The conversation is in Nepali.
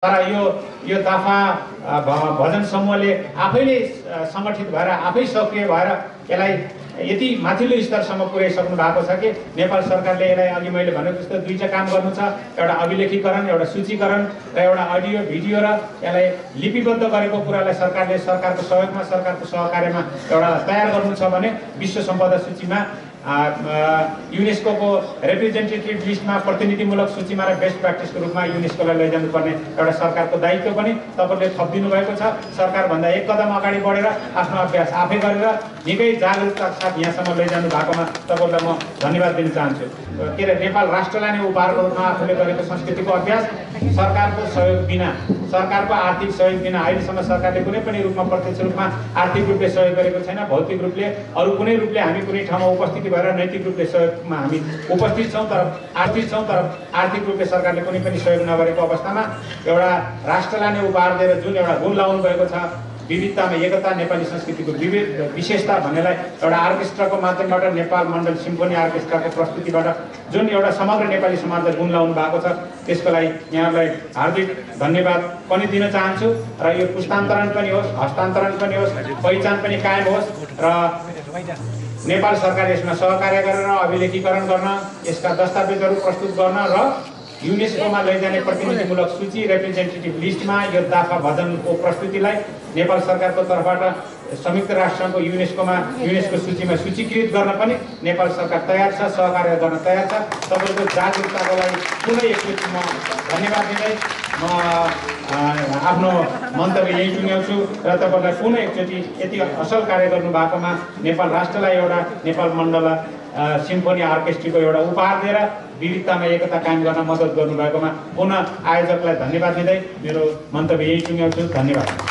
तर यो दफा भजन समूहले आफैले सङ्गठित भएर आफै सक्रिय भएर यसलाई यति माथिल्लो स्तरसम्म पुर्याइसक्नु भएको छ कि नेपाल सरकारले यसलाई अघि मैले भनेको जस्तो दुईटा काम गर्नु छ, एउटा अभिलेखीकरण, एउटा सूचीकरण र एउटा अडियो भिडियो र यसलाई लिपिबद्ध गरेको कुरालाई सरकारले सरकारको सहयोगमा सरकारको सहकार्यमा एउटा तयार गर्नु छ भने विश्व सम्पदा सूचीमा युनेस्को को रिप्रेजेन्टेटिभ लिस्टमा प्रतिनिधिमूलक सूचीमा र बेस्ट प्र्याक्टिसको रूपमा युनेस्कोलाई लैजानुपर्ने एउटा सरकारको दायित्व पनि तपाईँले थपिदिनु भएको छ। सरकारभन्दा एक कदम अगाडि बढेर आफ्नो अभ्यास आफै गरेर निकै जागरुकताका साथ यहाँसम्म लैजानु भएकोमा तपाईँलाई म धन्यवाद दिन चाहन्छु। के अरे नेपाल राष्ट्रलाई नै उपहारको रूपमा आफूले गरेको संस्कृतिको अभ्यास सरकारको सहयोग बिना, सरकारको आर्थिक सहयोग बिना अहिलेसम्म सरकारले कुनै पनि रूपमा प्रत्यक्ष रूपमा आर्थिक रूपले सहयोग गरेको छैन। भौतिक रूपले अरू कुनै रूपले हामी कुनै ठाउँमा उपस्थिति भएर नैतिक रूपले सहयोगमा हामी उपस्थित छौँ, तर आर्थिक रूपले सरकारले कुनै पनि सहयोग नगरेको अवस्थामा एउटा राष्ट्रलाई नै उपहार दिएर जुन एउटा गुण लाउनु भएको छ, विविधतामा एकता, नेपाली संस्कृतिको विशेषता भन्नेलाई एउटा आर्केस्ट्राको माध्यमबाट, नेपाल मण्डल सिम्फोनी आर्केस्ट्राको प्रस्तुतिबाट जुन एउटा समग्र नेपाली समाजलाई गुण लाउनु भएको छ, त्यसको लागि यहाँलाई हार्दिक धन्यवाद पनि दिन चाहन्छु। र यो पुस्तान्तरण पनि होस्, हस्तान्तरण पनि होस्, पहिचान पनि कायम होस् र नेपाल सरकार यसमा सहकार्य गरेर अभिलेखीकरण गर्न, यसका दस्तावेजहरू प्रस्तुत गर्न र युनेस्कोमा लैजाने प्रतिनिधिमूलक सूची रिप्रेजेन्टेटिभ लिस्टमा यो दाफा भजनको प्रस्तुतिलाई नेपाल सरकारको तर्फबाट संयुक्त राष्ट्रको युनेस्को सूचीमा सूचीकृत गर्न पनि नेपाल सरकार तयार छ, सहकार्य गर्न तयार छ। तपाईँको जागरुकताको लागि पुनः एकचोटि म धन्यवाद दिँदै म आफ्नो मन्तव्य यही टुङ्ग्याउँछु र तपाईँलाई पुनः एकचोटि यति असल कार्य गर्नु भएकोमा नेपाल राष्ट्रलाई एउटा नेपाल मण्डल सिम्फोनी आर्केस्ट्राको एउटा उपहार दिएर विविधतामा एकता कायम गर्न मद्दत गर्नुभएकोमा पुनः आयोजकलाई धन्यवाद दिँदै मेरो मन्तव्य यही टुङ्ग्याउँछु। धन्यवाद।